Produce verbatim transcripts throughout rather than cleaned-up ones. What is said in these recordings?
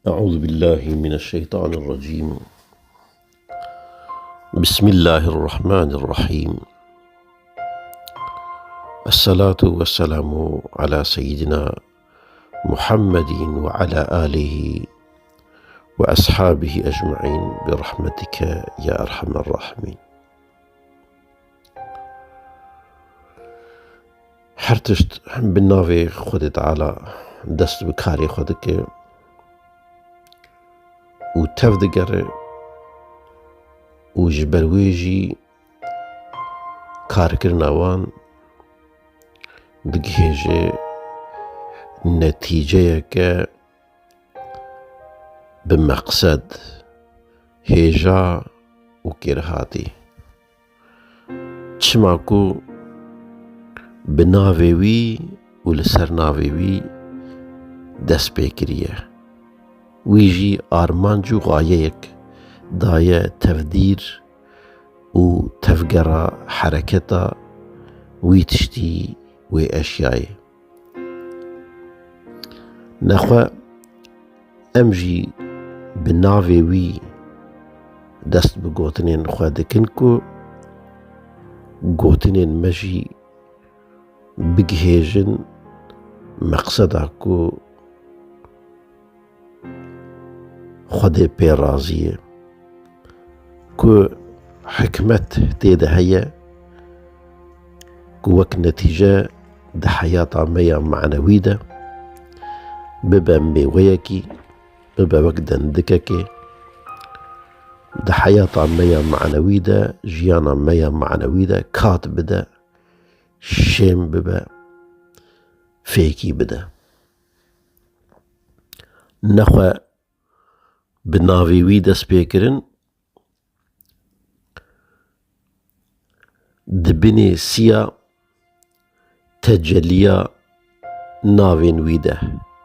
أعوذ بالله من الشيطان الرجيم. بسم الله الرحمن الرحيم. الصلاة والسلام على سيدنا محمد وعلى آله وأصحابه أجمعين برحمتك يا أرحم الراحمين. Her tişt bi navê Xwedê Teala dest bi karê xwe dike û tev digere û ji ber wê jî karkirina wan digihêje netîceyeke bi meqsed, hêja û kêrhatî. Çima ku bi navê wî û li ser navê wî dest pê kiriye. Wî jî armanc û xayeyek daye tevdîr û tevgera hereketa wî tiştî, wê eşyayê. Nexwe em jî bi navê wî dest bi gotinên xwe dikin ku gotinên me jî bigihêjin meqseda ku Xwedê pê razî ye, ku hikmet tê de heye, ku wek netîce di heyata me ya manewî de bibe mêweyekî, bibe wek dendikekê, di heyata me ya manewî de, jiyana me ya manewî de kat bide, şêm bibe, fêkî bide. Nexwe bi navê wî dest pê kirin, di binê siya teceliya navên wî de,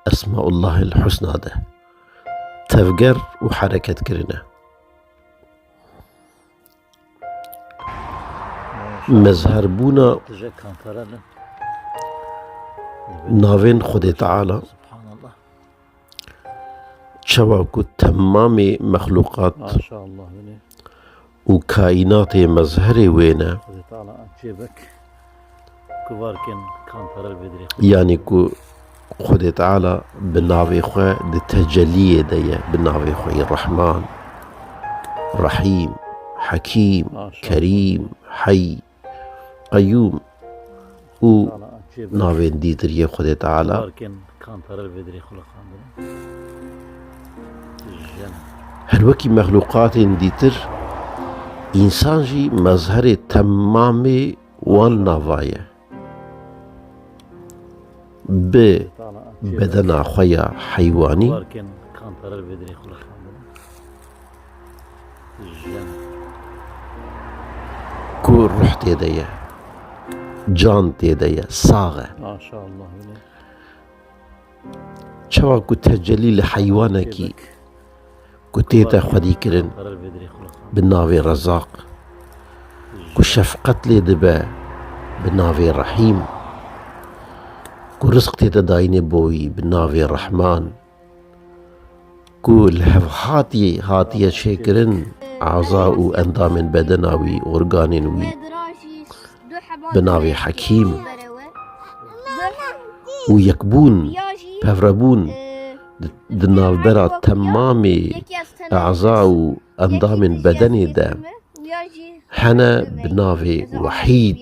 Esmaullahil Husna de, tevger û hereket kirine. Mezherbûna navên Xwedê Teala, çawa ku temamê mexluqat û kaînatê mezherê wê ne, yanî ku Xwedê Teala bi navê xwe di teceliyê de ye, bi navê xwe yê Rehman, Rehîm, Hekîm, Kerîm, Hey, Qeyûm û navên dîtir yê Xwedê Teala. Her wekî mexlûqatên dîtir, însan jî mezherê temamê wan nava ye. Bi bedena xwe ya heywanî, ku ruh tê de ye, can tê de ye, sax e. Çawa ku tecelî li heywanekî ku tête xwedî kirin bi navê Rezaq, ku şefqet lê dibe bi navê Rehîm, ku rizq tête dayînê bo wî bi navê Rehman, ku li hevhatî hatiye çêkirin, aza û endamên bedena wî, organên wî, bi navê Hekîm û yekbûn, pevrebûn di, di navbera temamê aza û endamên bedenê de hene bi navê Wehîd,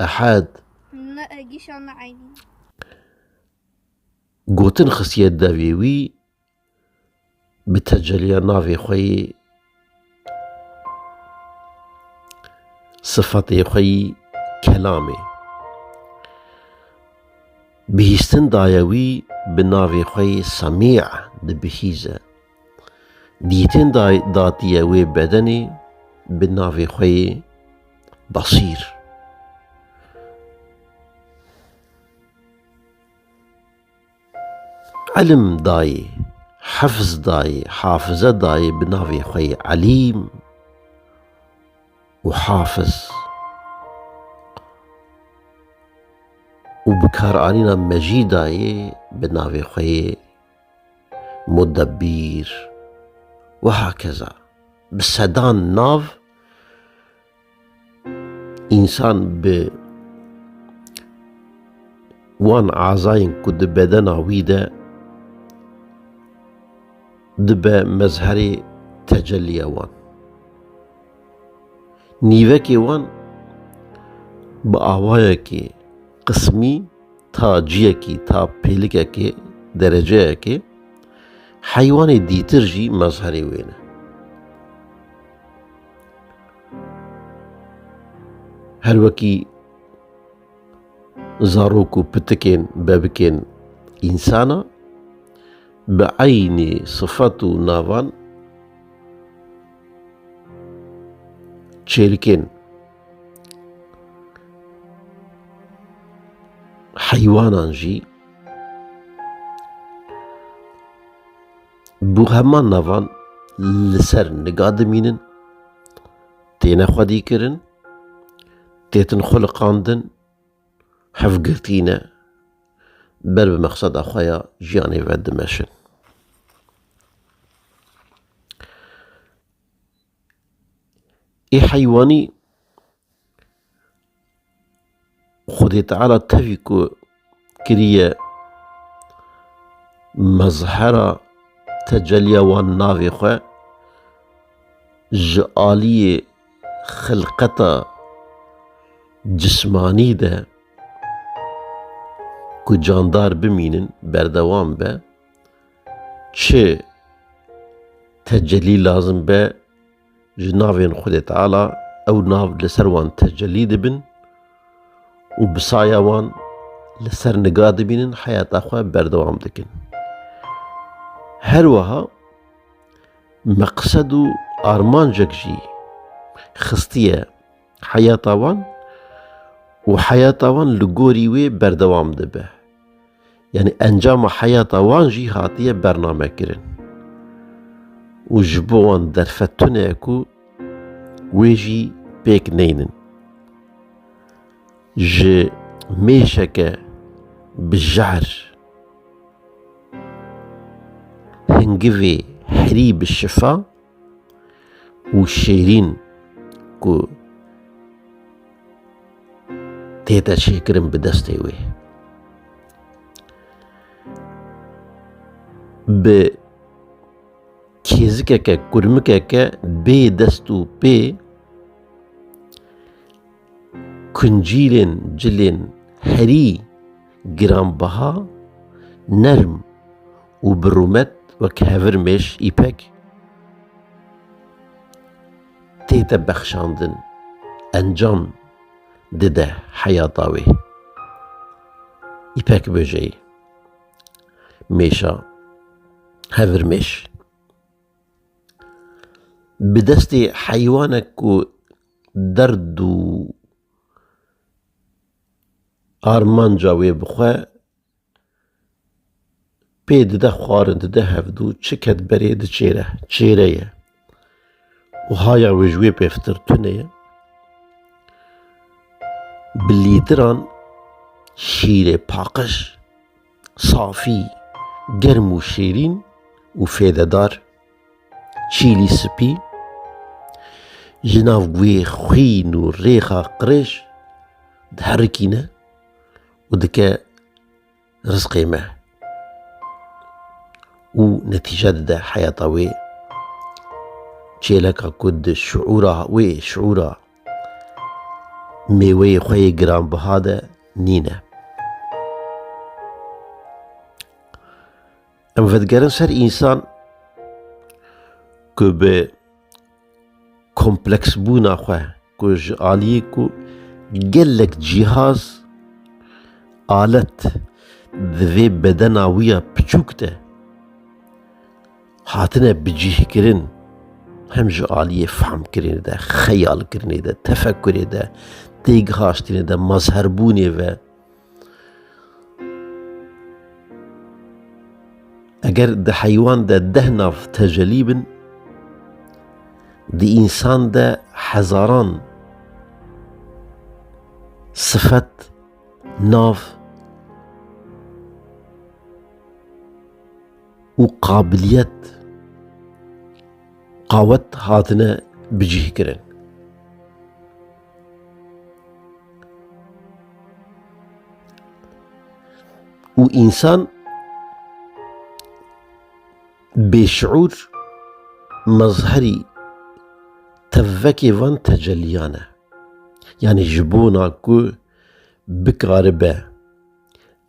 Ehed. Gotin xistiye devê wî, bi teceliya navê xwe yê, sifetê xwe yî kelamê. Bihîstin daye wî, bi navê xwe yê Semî dibihîze. Dîtin day-, datiye wê bedenê, bi navê xwe yê Besîr. Ilim dayê, hefz dayê, hafize dayê, bi navê xwe yê Elîm û Hafiz. Û bikaranîna mecî dayê, bi navê xwe yê mudebbîr, we hakeza. Bi sedan nav însan bi wan azayên ku di bedena wî de dibe mezherê tecelliya wan. Nîvekê wan bi awayekî qismî ta ciyekî, ta pêlikekê, dereceyekê heywanê dîtir jî mezherê wê ne. Her wekî zarok û pitikên, bebikên însana bi eynî sifet û navan çêlikên heywanan jî bi heman navan li ser niga dimînin, têne xwedîkirin, têtin xuliqandin, hevgirtî ne, ber bi mexseda xwe ya jiyanê ve dimeşin. Ê heywanî Xwedê Teala tevî ku kiriye mezhera tecelliya wan navê xwe, ji aliyê xilqeta cismanî de ku candar bimînin, berdewam be, çi tecellî lazim be, ji navên Xwedê Teala ew nav li ser wan tecellî dibin û bi saya wan li ser niga dibînin, heyata xwe berdewam dikin. Her wiha meqsed û armancek jî xistiye heyata wan û heyata wan li gorî wê berdewam dibe. Yanî encama heyata wan jî hatiye bernamekirin û ji bo wan derfet tune ye ku wê jî pêk neynin. Ji mêşeke bi jehr, hingivê herî bi şifa û şêrîn ku tête çêkirin bi destê wê. Bi kêzikeke, kurmikeke bê dest û pê, kuncîlên cilên herî giranbiha, nerm û bi rûmet wek hevirmêş, îpek, tête bexşandin, encam dide heyata wê. Îpek bêjeyî, mêşa, hevirmêş. Bi destê heywanek ku derd û armanca wê bi xwe pê dide xwarin, dide hevdû, çi ket berê diçêre, çêre ye. Û haya wê ji wê pêvtir tune ye. Bi lîtiran şîrê paqij, safî, germ û şêrîn û fêdedar, çîlî spî, ji nav guhê xwîn û rêxa qirêj diherikîne û dike rizqê me. Û netîce dide heyata wê çêleka ku di şiûra wê, şiûra mêweyê xwe yê giranbiha de nîne. Em vedigerin ser însan ku bi kompleksbûna xwe, ku ji aliyê ku gelek cîhaz, alet di vê bedena wî ya piçûk de hatine bicihkirin, hem ji aliyê fehmkirinê de, xeyalkirinê de, tefekurê de, têgihaştinê de, mazherbûnê ve, eger di heywan de deh nav tecelî bin, di însan de hezaran sifet, nav û qabiliyet, qawet hatine bicihkirin. Û însan bêşiûr mezherî tevvekê van teceliyan e. Yanî ji bona ku bikaribe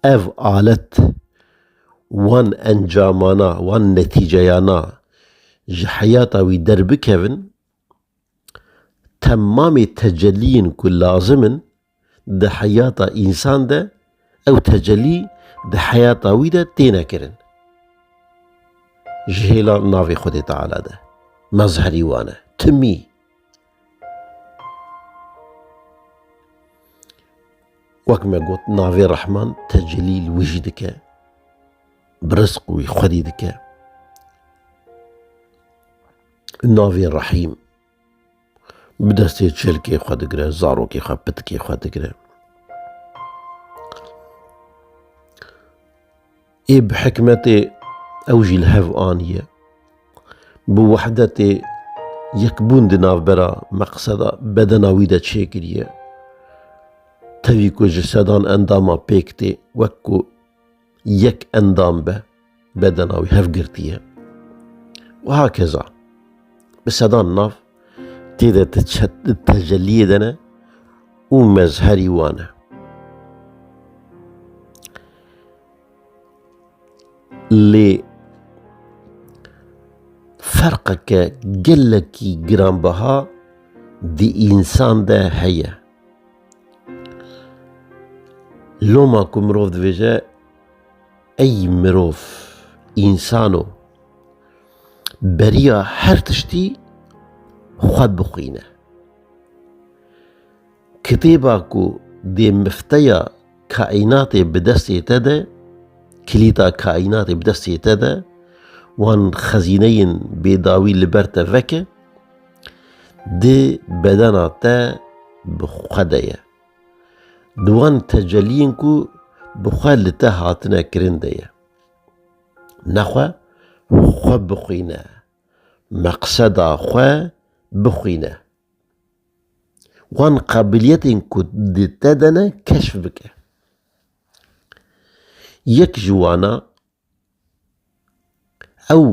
ev alet wan encamana, wan netîceyana ji heyata wî derbikevin, temamê teceliyên ku lazim in di heyata însan de, ew tecelî di heyata wî de têne kirin. Ji hêla navê Xwedê Teala de. Mezherî wan e. Timî. Wek me got, navê Rehman tecelî li wijî dike. Bi rizq wî xwedî dike. Navê Rehîm bi destê çilkê xwe digire, zarokê xwe, pitikê xwe digire. Ê bi hikmetê ew jî li hev aniye. Bi wehdetê yekbûn di navbera meqseda bedena wî de çêkiriye. Tevî ku ji sedan endama pêk tê, wek ku yek endam be, bedena wî hevgirtî ye. Û hakeza bi sedan nav tê de te-, çet-, teceliyê de ne û mezherî wan e. Lê ferqeke gelekî giranbiha di însan de heye. Loma ku mirov dibêje, ey mirov, însano, beriya her tiştî xwe bixwîne. Kitêba ku dê mifteya kaînatê bi destê te de, kilîta kaînatê bi destê te de, wan xezîneyên bêdawî li ber te veke, di bedena te bi xwe de ye. Di wan teceliyên ku bi xwe li te hatine kirin de ye. Nexwe xwe bixwîne, meqseda xwe bixwîne. Wan qabiliyetên ku di te de ne keşf bike. Yek ji wana ew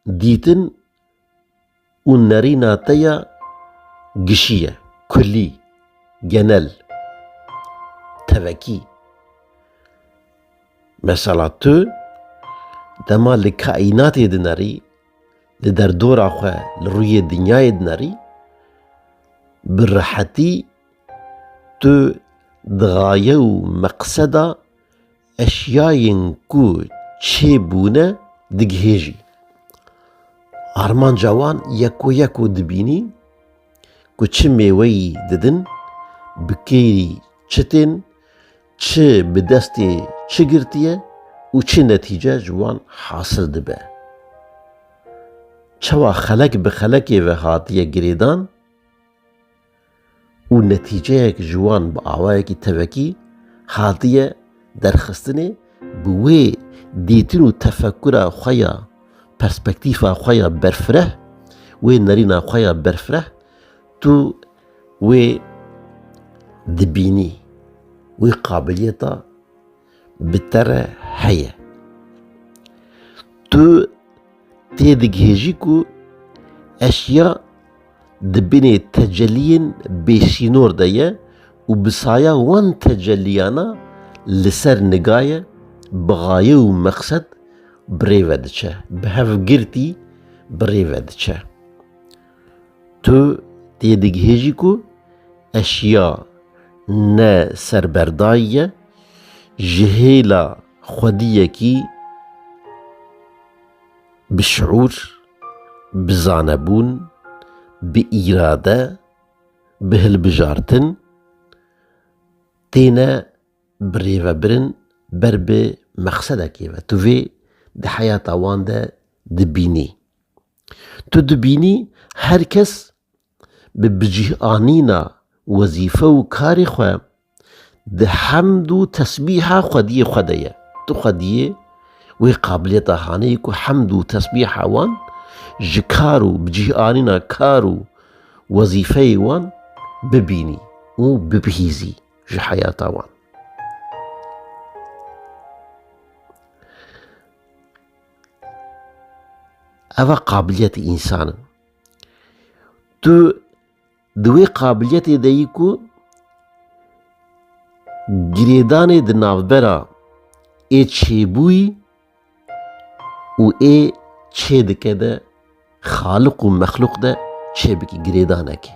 dîtin û nerîna te ya gişî ye, kulî, genel, tevekî. Mesela tu dema li kaînatê dinerî, li derdora xwe, li rûyê dinyayê dinerî, bi rehetî tu di gaye û meqseda eşyayên ku çêbûne digihêjî. Armanca wan yeko yeko dibînî ku çi mêweyî didin, bi kêrî çi tên, çi bi destê çi girtiye û çi netîce ji wan hasil dibe. Çawa xelek bi xelekê ve hatiye girêdan û netîceyek ji wan bi awayekî tevekî hatiye derxistinê, bi wê dîtin û tefekura xwe ya, perspektîfa xwe ya berfireh, wê nerîna xwe ya berfireh, tu wê dibînî, wê qabiliyeta bi te re heye. Tu têdigihêjî ku eşya di binê teceliyên bêsînor de ye û bi saya wan teceliyana li ser nigaye, bi gaye û meqsed bi rê ve diçe, bi hevgirtî bi rê ve diçe. Tu têdigihêjî ku eşya ne serberdayî ye, ji hêla xwediyekî bi şiûr, bi zanebûn, bi îrade, bi hilbijartin têne birêvebirin ber bi mexsedekê ve. Tu vê di heyata wan de dibînî. Tu dibînî her kes bi bicîhanîna wezîfe û karê xwe di hemd û tesbîha xwediyê xwe de ye. Tu xwediyê wê qabiliyeta hanê ye ku hemd û tesbîha wan ji kar û bi cih anîna kar û wezîfeyê wan bibînî û bibihîzî ji heyata wan. Eva qabiliyetê însan in. Tu di wê qabiliyetê de yî ku girêdanê di navbera ê çêbûyî û ê çê dike de, Xaliq û mexluq de çêbikî girêdanekê.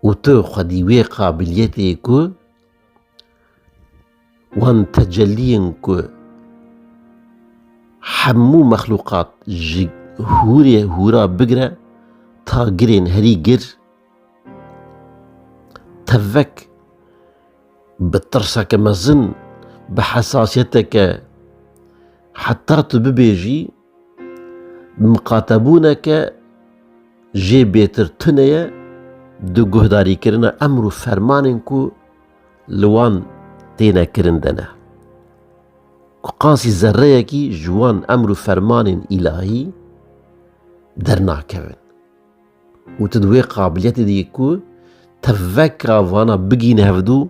Û tu xwedî wê qabiliyetê ku wan tecelliyên ku hemû mexluqat ji hûrê hûra bigire ta girên herî gir, tevek bi tirseke mezin, bi hesasiyeteke heta tu bibêjî, miqatebûneke jê bêtir tune ye di guhdarîkirina emr û fermanên ku li wan têne kirin de ne. Ku qasî zerreyekî ji wan emr û fermanên îlahî dernakevin. Û tu di wê qabiliyetê de yî ku teveka vana bigîne hevdû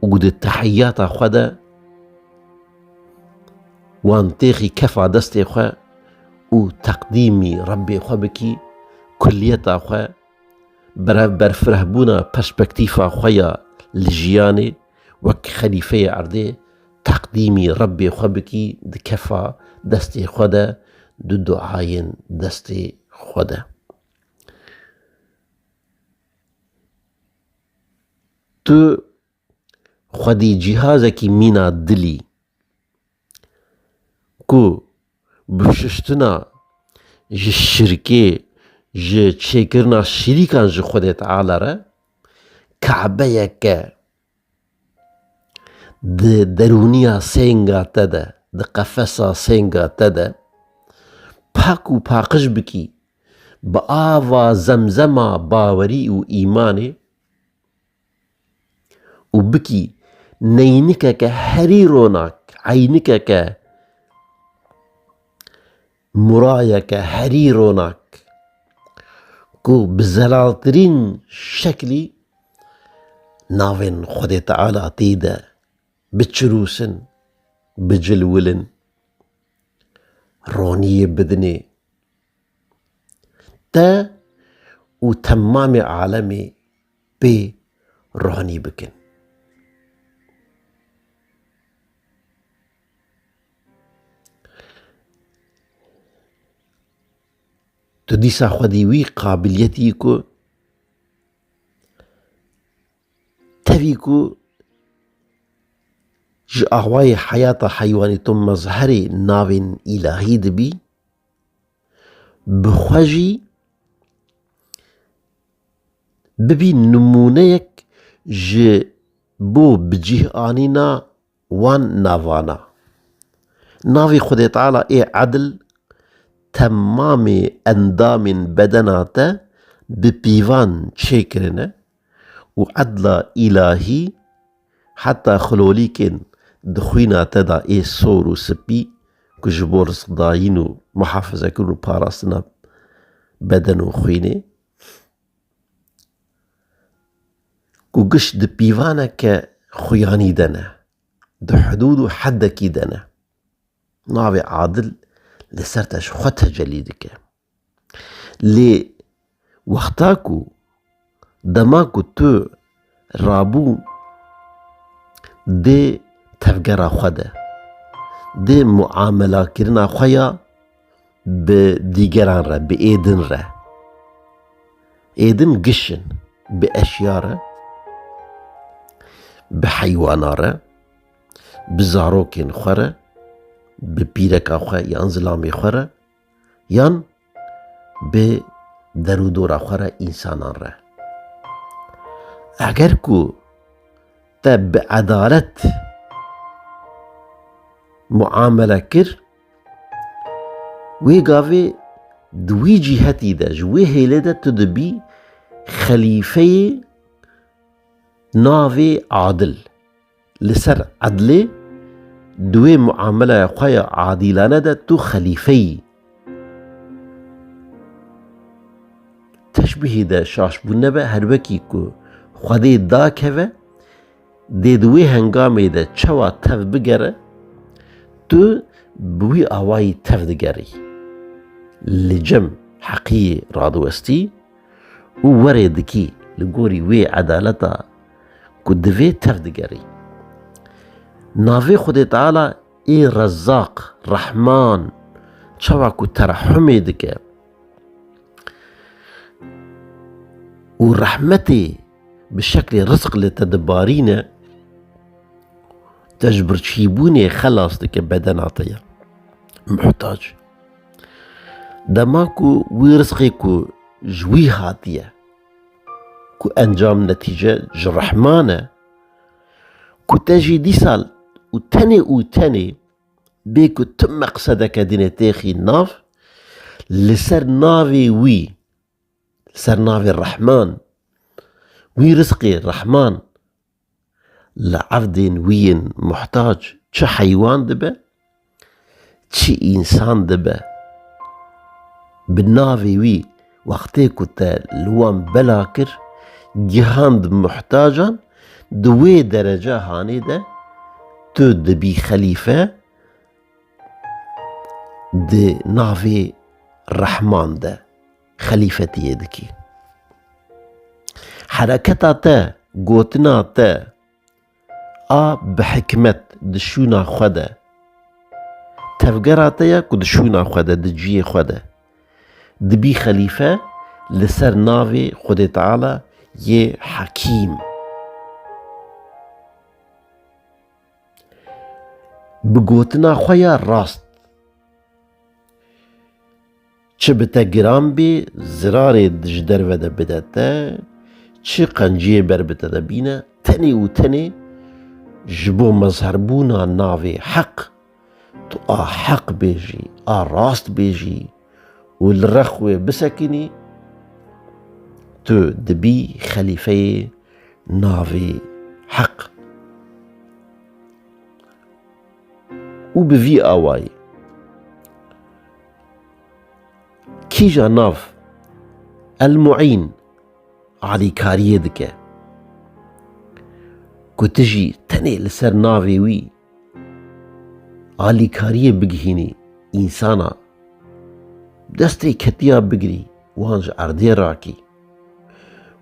û di tehiyata xwe de wan têxî kefa destê xwe û teqdîmî Rebbê xwe bikî, kulliyeta xwe, berev berfirehbûna perspektîfa xwe ya li jiyanê wek xelîfeyê erdê teqdîmî Rebbê xwe bikî di kefa destê xwe de, di duayên destê xwe de. Tu xwedî cîhazekî mîna dilî ku bi şiştina ji şirkê, ji çêkirina şirîkan ji Xwedê Teala re, Kabeyeke di derûniya sênga te de, di qefesa sênga te de pak û paqij bikî bi ava zemzema bawerî û îmanê û bikî neynikeke herî ronak, eynikeke, murayeke herî ronak ku bi zelaltirîn şeklî navên Xwedê Teala tê de biçirûsin, bicilwilin, roniyê bidinê. Te û temamê alemê pê ronî bikin. Tu dîsa xwedî wî qabiliyetî ku tevî ku ji awayê heyata heywanî tu mezherê navên îlahî dibî, bi xwe jî bibî nimûneyek ji bo bicîhanîna wan navana. Navê Xwedê Teala ê edil temamê endamên bedena te bi pîvan çêkirine û edla îlahî heta xilolîkên di xwîna te de ê sor û spî ku ji bo rizqdayîn û muhafizekirin û parastina beden û xwînê, ku giş di pîvaneke xuyanî de ne, di hidûd û heddekî de ne. Navê adil li ser te ji xwe tecellî dike. Lê wexta ku, dema ku tu rabû dê tevgera xwe de, dê muamelakirina xwe ya bi dîgeran re, bi êdin re. Êdin giş in, bi eşya re, bi heywana re, bi zarokên xwe re, bi pîreka xwe yan zilamê xwe re, yan bi derûdora xwe re, însanan re. Eger ku te bi edalet muamele kir, wê gavê di wî cîhetî de, ji wê hêlê de tu dibî xelîfeyê navê adil. li ser edlê, di wê muameleya xwe ya adîlane de tu xelîfe yî. Teşbîhê de şaşbûn nebe, her wekî ku Xwedê dakeve, dê di wê hengamê de çawa tev bigere, tu bi wî awayî tev digerî. Li cem heqiyê radiwestî û werê dikî li gorî wê edaleta ku divê tev digerî. Navê Xwedê Teala ê Rezzaq, Rehman, çawa ku terehumê dike û rehmetê bi şeklê rizq li te dibarîne, te ji birçîbûnê xelas dike bedena te ya muhtac. Dema ku wî rizqê ku ji wî hatiye, ku encam netîce ji Rehman e, ku te jî dîsa û tenê û tenê bê ku tu meqsedeke dînê têxî nav, li ser navê wî, li ser navê Rehman, wî rizqê Rehman, li evdên wî yên muhtac çi heywan dibe, çi însan dibe. Bi navê wî wextê ku te li wan bela kir, gihand muhtacan, di wê derece hanê de tu dibî xelîfe, di navê Rehman de xelîfetiyê dikî. Hereketa te, gotina te a bi hikmet di şûna xwe de, tevgera te ya ku di şûna xwe de, di ciyê xwe de, dibî xelîfe li ser navê Xwedê Teala yê Hekîm. Bi gotina xwe ya rast, çi bi te giran bê, zirarê ji derve de bide te, çi qenciyê ber bi te de bîne, tenê û tenê ji bo mezherbûna navê Heq, tu a Heq bêjî, a rast bêjî û li rex wê bisekinî, tu dibî xelîfeyê navê Heq. Û bi vî awayî, kîja nav El Muîn alîkariyê dike, ku tu jî tenê li ser navê wî alîkariyê bigihînî însana, destê ketiya bigirî, wan ji erdê rakî.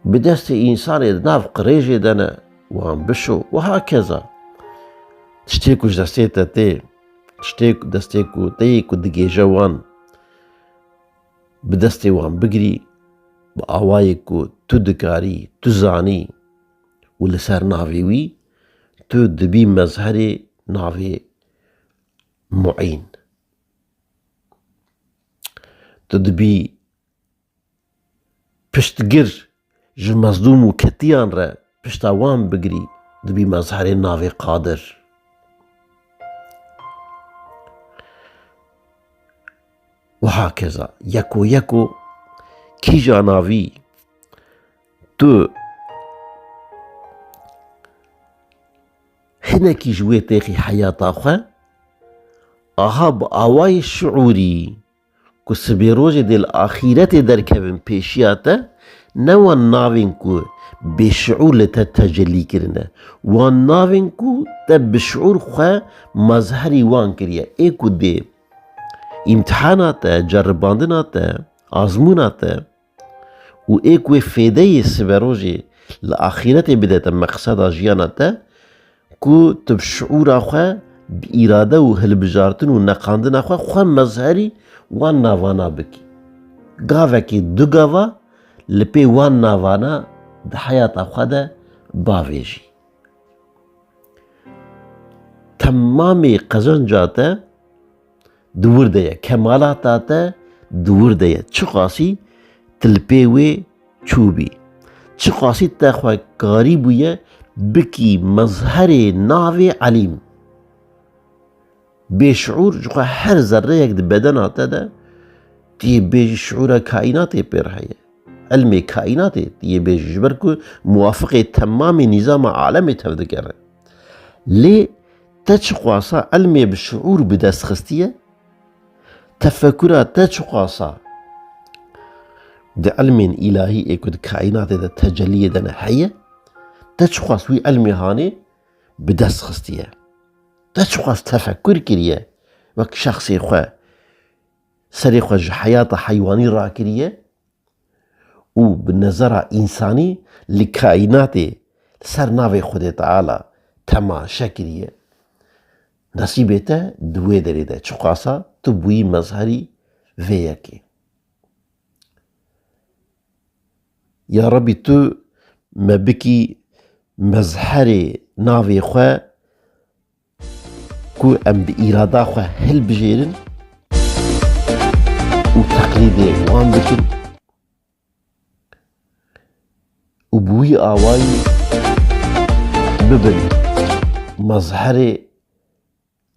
Bi destê însanê di nav qirêjê de ne, wan bişo. Wiha keza, tiştê ku ji destê te tê, tiştê ku destê ku te yê ku digêje wan, bi destê wan bigirî, bi awayê ku tu dikarî, tu zanî û li ser navê wî, tu dibî mezherê navê Muîn. Tu dibî piştgir ji mezlûm û ketiyan re pişta wan bigirî, dibî mezherê navê Qadir. Wiha keza, yeko yeko, kîja navî tu hinekî ji wê têxî heyata xwe, aha bi awayê şiûrî, ku sibê rojê dê li axîretê derkevin pêşiya te, ne wan navên ku bêşiûr li te tecellî kirine, wan navên ku te bi şiûr xwe mazherî wan kiriye, ê ku dê îmtihana te, ceribandina te, azmûna te û ê ku wê fêdeyê siberojê li axîretê bide te, meqseda jiyana te, ku tu bi şiûra xwe, bi îrade û hilbijartin û neqandina xwe, xwe mezherî wan navana bikî. Gavekê du gava li pê wan navana di heyata xwe de bavêjî. Temamê qezenca te di wir de ye, kemalata te di wir de ye. Çiqasî tu li pê wê çûbî, çiqasî te xwe karî bûye bikî mezherê navê Elîm. Bêşiûr ji xwe her zerreyek di bedena te de, tu yê bêjî şiûra kaînatê pê re heye. Ilmê kaînatê tu yê bêjî, ji ber ku muwafiqê temamê nîzama alemê tev digere. Lê te çiqasa ilmê bi şiûr bi dest xistiye? Tefekura te çiqasa di ilmên îlahî ê ku di kaînatê de tecelliyê de ne heye? Te çiqas wî ilmê hanê bi dest xistiye? Te çiqas tefekur kiriye wek şexsê xwe, serê xwe ji heyata heywanî rakiriye û bi nezera însanî li kaînatê li ser navê Xwedê Teala temaşe kiriye? Nesîbê te di wê derê de çiqasa tu bûyî mezherî vê yekê. Ya Rebî, tu me bikî mezherê navê xwe ku em bi îrada xwe hilbijêrin û teqlîdê wan bikin û bi wî awayî bibin mezherê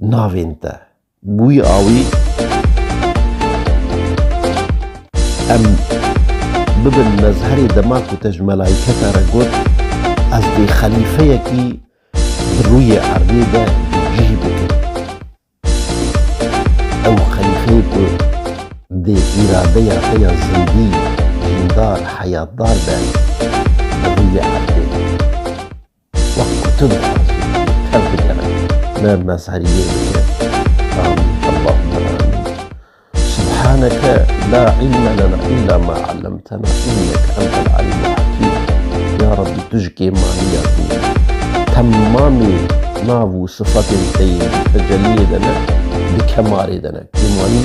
navên te. Bi wî awî em bibin mezherê dema ku te ji melayketa re got, ez dê xelîfeyekî di rûyê erdê de cih bikim. Ew xelîfeyê ku dê îradeya te ya zindî, jîndar, heyatdar be di rûyê erdê. Wek ku tu dixwazî, tev bigere, me mezheriyê bike. Amîn. Allahümme amîn. Subhaneke la ilme lena illa ma allamtena inneke entel alimul hakim. Ya Rabbi, tu ji kêmaniya dûr. Temamê nav û sifatên te yên di tecelliyê de ne, di kemarê de ne. Kêmanî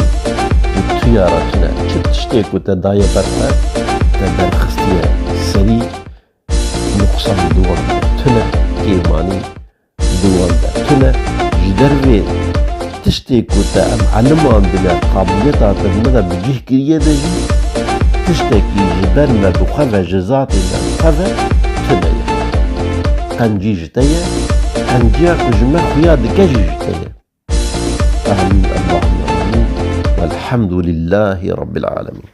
ji tu ya re tune. Çi tiştê ku te daye ber xwe, te derxistiye serî, nuqsan di wan de tune, kêmanî di wan de tune. Ji dervê tiştê ku te em elimandine, qabiliyeta te di me de bi cih kiriye de jî, tiştekî ji ber me bi xwe ve, ji zatê me bi xwe ve tune ye. Qencî ji te ye, qenciya ku ji me xuya dike jî ji te ye. Amîn, Allahümme amîn. Velhamdülillahî Rabbil alemin.